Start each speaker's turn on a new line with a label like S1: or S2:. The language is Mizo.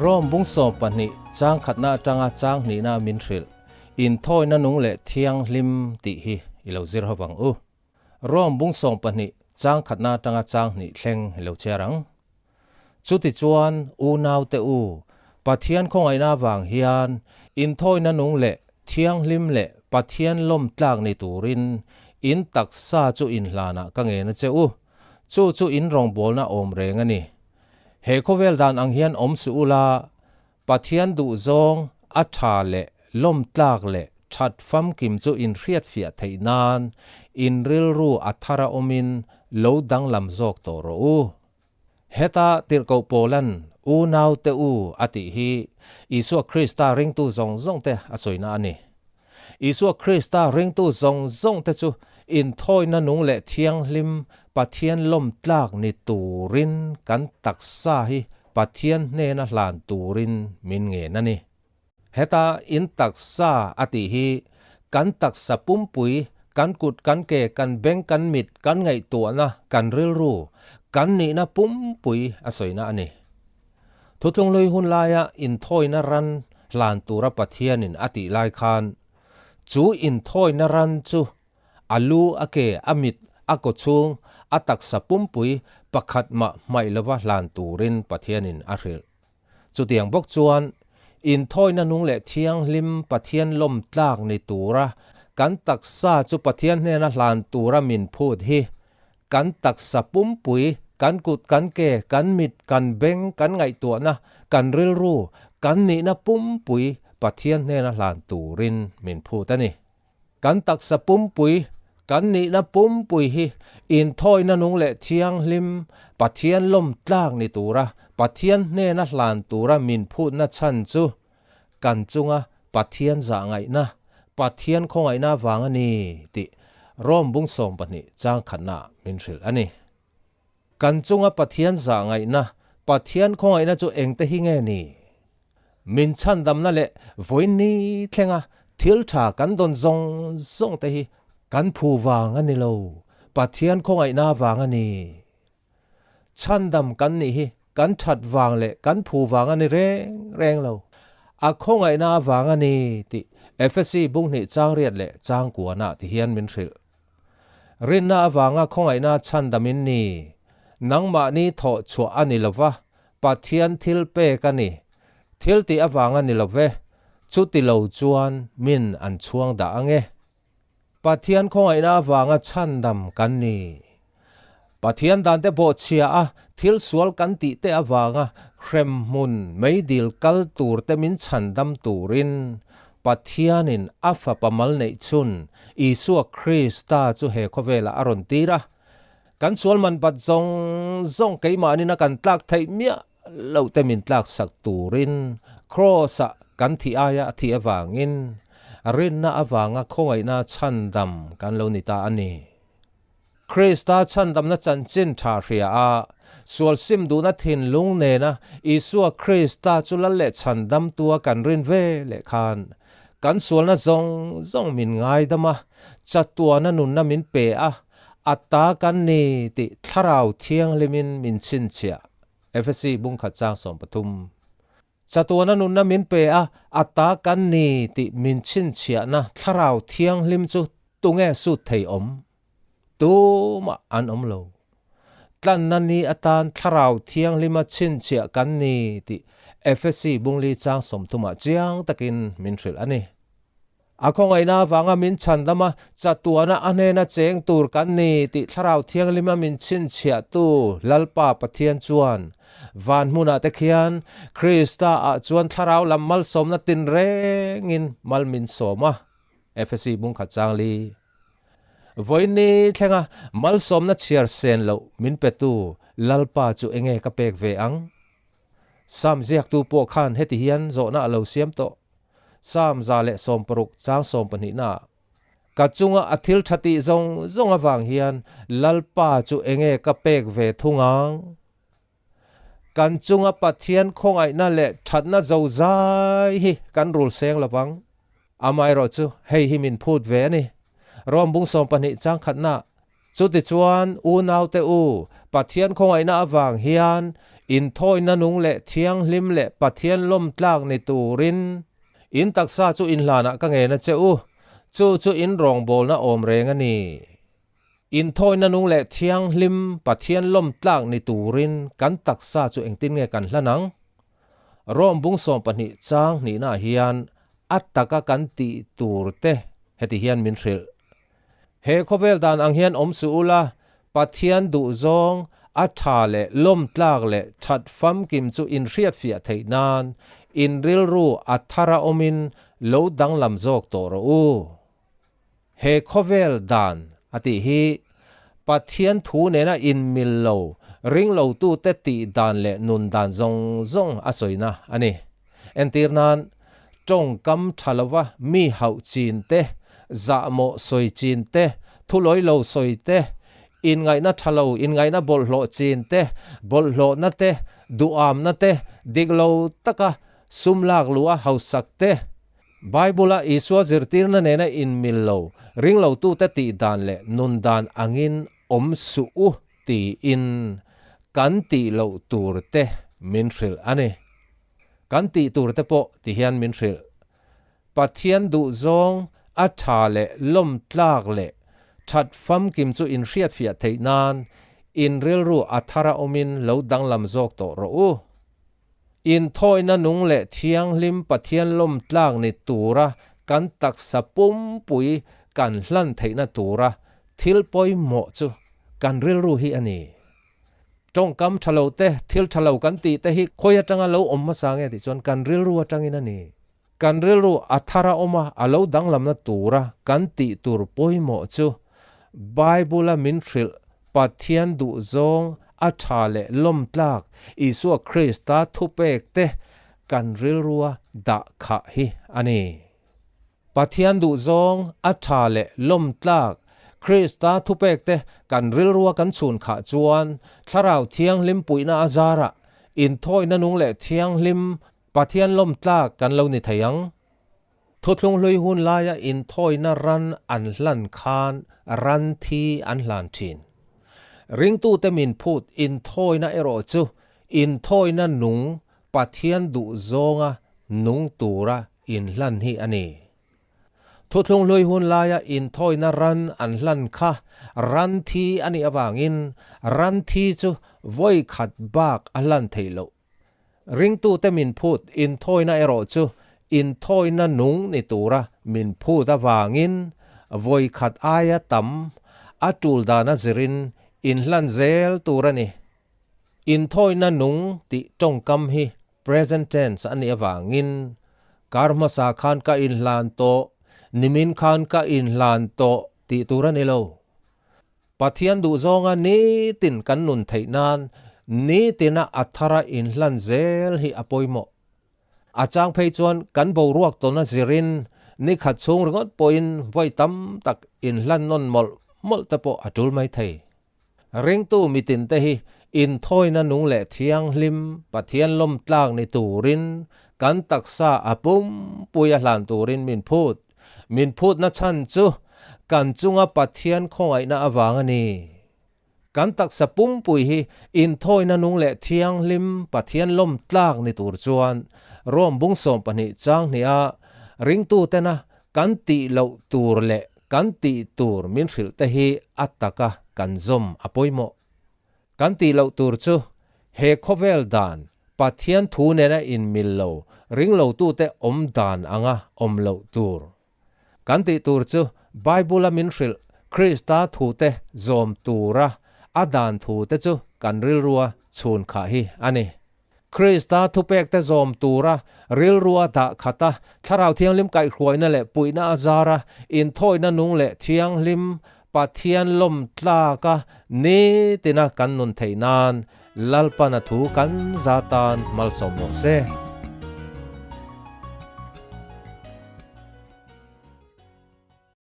S1: Rom bung 12 chang khatna atanga chang hnihna min hrilh inthawina nung leh thianghlim tih hi i lo zir ho vang u. Rom bung 12 chang khatna atanga chang hnih thleng i lo chhiar ang. Chutichuan unaute u, Pathian khawngaihna avang hian inthawina nung leh thianghlim leh Pathian lawm tlak ni turin in taksa chu inhlanah ka ngen a che u. Chu chu in rawngbawlna awm reng a ni. He khawvel dan ang hian awm suh ula, Pathian duhzawng a tha leh lawm tlak leh that famkim chu inhriatfiah theih nan in rilru a thar a awmin lo danglam zawk tawh rawh u. Heta tirhkoh Paulan unaute u a tih hi Isua Krista ringtu zawng zawngte a sawina a ni. Isua Krista ringtu zawng zawngte chu inthawina nung leh thianghlim Pathian lawm tlak ni turin kan taksa hi Pathian hnena hlan turin min ngen a ni. Heta in taksa a tih hi kan taksa pumpui, kan kut, kan ke, kan beng, kan mit, kan ngaihtuahna, kan rilru, kan nihna pumpui a sawina a ni. Thutlunglui hun laia inthawina ran hlan tura Pathianin a tih lai khan, chu inthawina ran chu a lu, a ke, a mit, a kawchhung, a taksa pumpui pakhat mah hmaih lova hlan turin Pathianin a hrilh. Chutiang bawk chuan, inthawina nung leh thianghlim Pathian lawm tlak ni tura kan taksa chu Pathian hnena hlan tura min phut hi kan taksa pumpui, kan kut, kan ke, kan mit, kan beng, kan ngaihtuahna, kan rilru, kan nihna pumpui Pathian hnena hlan turin min phut a ni. Kan taksa pumpui, kan nihna pumpui hi inthawina nung leh thianghlim, Pathian lawm tlak ni tura Pathian hnena hlan tura min phutna chhan chu kan chunga Pathian zah ngaihna, Pathian khawngaihna vang a ni tih Rom bung 12 chang khatnaah min hrilh a ni. Kan chunga Pathian zah ngaihna, Pathian khawngaihna chu engte hi nge ni? Min chhandamna leh vawiin thlenga thil tha kan dawn zawng zawng te hi kan phu vang a ni lo, Pathian khawngaihna vang a ni. Chhandam kan nih hi kan that vang leh kan phu vang a ni reng reng lo, a khawngaihna vang a ni tih Efesi bunghnih changriat leh changkuanah ti hian min hrilh. Rinna avanga khawngaihna chhandamin ni, nangmahni thawh chhuah a ni lova, Pathian thil pek a ni. Thil tih avanga ni lo ve, chuti lo chuan min an chhuang dah ang e. Pathian khawngaihna avanga chhandam kan ni. Pathian dante bawhchhia a thil sual kan tih te avanga hremhmun meidil kal tur te min chhandam turin Pathianin a Fapa mal neih chhun Isua Krista chu he khawvelah a rawn tir a. Kan sual man bat zawng zawng keimahnin a kan tlak theih miah loh te min tlak sak turin Kraws-ah kan thih aia a thih avangin rinna avanga khawngaihna chhandam kan lo ni ta a ni. Krista chhandamna chanchin tha hria a, sual sim duhna thinlung nena Isua Krista chu lal leh chhandamtua kan rin ve leh khan kan sualna zawng zawng min ngaidam a, chatuana nunna min pe a, a ta kan ni tih Thlarau Thianghlimin min chhinchhiah. Efesi bungkhat chang 13. Chatuana nunna min pe a, a ta kan ni tih min chhinchhiahna Thlarau Thianghlim chu tunge sut thei awm? Tumah an awm lo. Tlanna ni atan Thlarau Thianghlima chhinchhiah kan ni tih Efesi bungli chang 30ah chiang takin min hrilh a ni. A khawngaihna avanga min chhandam a, chatuana a hnena cheng tur kan ni tih Thlarau Thianghlima min chhinchhiahtu Lalpa Pathian chuan van hmunah te khian Krista ah chuan Thlarau lam malsawmna tinrengin mal min sawm a. Efesi bungkhat chang li. Vawiin thlenga malsawmna chhiar sen loh min petu Lalpa chu enge ka pek ve ang? Sam ziaktu pawh khan heti hian zawhna a lo siam tawh. Sam 160 chang 12 naah, Ka chunga a thil tha tih zawng zawng avang hian Lalpa chu enge ka pek ve thung ang? Kan chunga Pathian khawngaihna leh thatna zozai hi kan rul seng lo vang. Amaherawh chu hei hi min phut ve a ni. Rom bung 12 chang khatnaah, Chutichuan, unaute u, Pathian khawngaihna avang hian Inthawina nung leh thianghlim leh Pathian lawmtlak ni turin in taksa chu inhlanah ka ngen a che u, chu chu in rawngbawlna awm reng a ni. Inthawina nung leh thianghlim Pathian lawmtlak ni turin kan taksa chu engtin nge kan hlan ang? Rome bung 12 chang hnihnaah hian a taka kan tih tur te heti hian min hrilh. He khawvel dan ang hian awm suh ula, Pathian duhzawng, a tha leh lawmtlak leh that famkim chu inhriatfiah theih nan in rilru a thara awmin lo danglam zawk tawh rawh u. He khawvel dan a tih hi Pathian thu nena inmil lo, ring lotute tih dan leh nun dan zawng zawng a sawina a ni. Entir nan, tawngkam tha lova mi hauh chin te, zahmawh sawi chin te, thulawi lo sawi te, inngaihna tha lo, inngaihna bawlhhlawh chin te, bawlhhlawhna te, duhamna te, dik lo taka sum lak luh a hausak te, Bible-a Isua zirtirna nena inmil lo, ringlotute tih dan leh nun dan angin awm suh u tiin kan tih loh tur te min hrilh a ni. Kan tih tur te pawh ti hian min hrilh. Pathian duhzawng a tha leh lawmtlak leh that famkim chu inhriatfiah theih nan in rilru a thara awmin lo danglam zawk tawh rawh u. Inthawina nung leh thianghlim Pathian lawmtlak ni tura kan taksa pumpui kan hlan theihna tura thil pawimawh chu kan rilru hi a ni. Tawngkam tha lo te, thil tha lo kan tih te hi khawi atanga lo awm hmasa nge tih chuan kan rilru atangin a ni. Kan rilru a thar a awm a, a lo danglamna tura kan tih tur pawimawh chu Bible-a min hrilh Pathian duhzawng a tha leh lawmtlak Isua Krista thupek te kan rilrua dah khah hi a ni. Pathian duhzawng a tha leh lawmtlak Krista thupek te kan rilrua kan chhun khah chuan Thlarau Thianghlim puihna a zarah inthawina nung leh thianghlim Pathian lawmtlak kan lo ni thei ang. Thuthlung hlui hun laia inthawina ran an hlan khan ran thi an hlan thin. Ringtute min phut inthawina erawh chu inthawina nung Pathian duh zawnga nung tura inhlan hi a ni. Thuthlung hlui hun laia inthawina ran an hlan kha ran thi a nih avangin ran thi chu vawi khat bak a hlan theih loh. Ringtute min phut inthawina erawh chu inthawina nung ni tura min phut avangin vawi khat aia tam a tul dana zirin inhlan zel tur a ni. Inthawina nung tih tawngkam hi present tense a nih avangin kar hmasa khan ka inhlan tawh, nimin khan ka inhlan tawh tih tur a ni lo. Pathian duhzawnga nitin kan nun theih nan nitina a thara inhlan zel hi a pawimawh. A chang phei chuan kan boruak tawna zirin nikhat chhung ringawt pawhin vawi tam tak inhlan nawn mawlh mawlh te pawh a tul mai thei. Ringtu mitin te hi inthawina nung leh thianghlim Pathian lawmtlak ni turin kan taksa a pumpui a hlan turin min phut. Min phutna chhan chu kan chunga Pathian khawngaihna avang a ni. Kan taksa pumpui hi inthawina nung leh thianghlim Pathian lawmtlak ni tur chuan Rome bung 12 chang hniha ringtutena kan tih loh tur leh kan tih tur min hrilh te hi a taka kan zawm a pawimawh. Kan tih loh tur chu he khawvel dan Pathian thu nena inmil lo ring lotute awm dan anga awm loh tur. Kan tih tur chu Bible-a min hrilh Krista thute zawm tura a dan thute chu kan rilrua chhun khah hi a ni. Krista thupekte zawm tura rilrua dah khata Thlarau Thianghlim kaihhruaina leh puihna a zara inthawina nung leh thianghlim Pathian lawmtlaka nitina kan nun theih nan Lalpana thu kan za tan malsawm rawh se.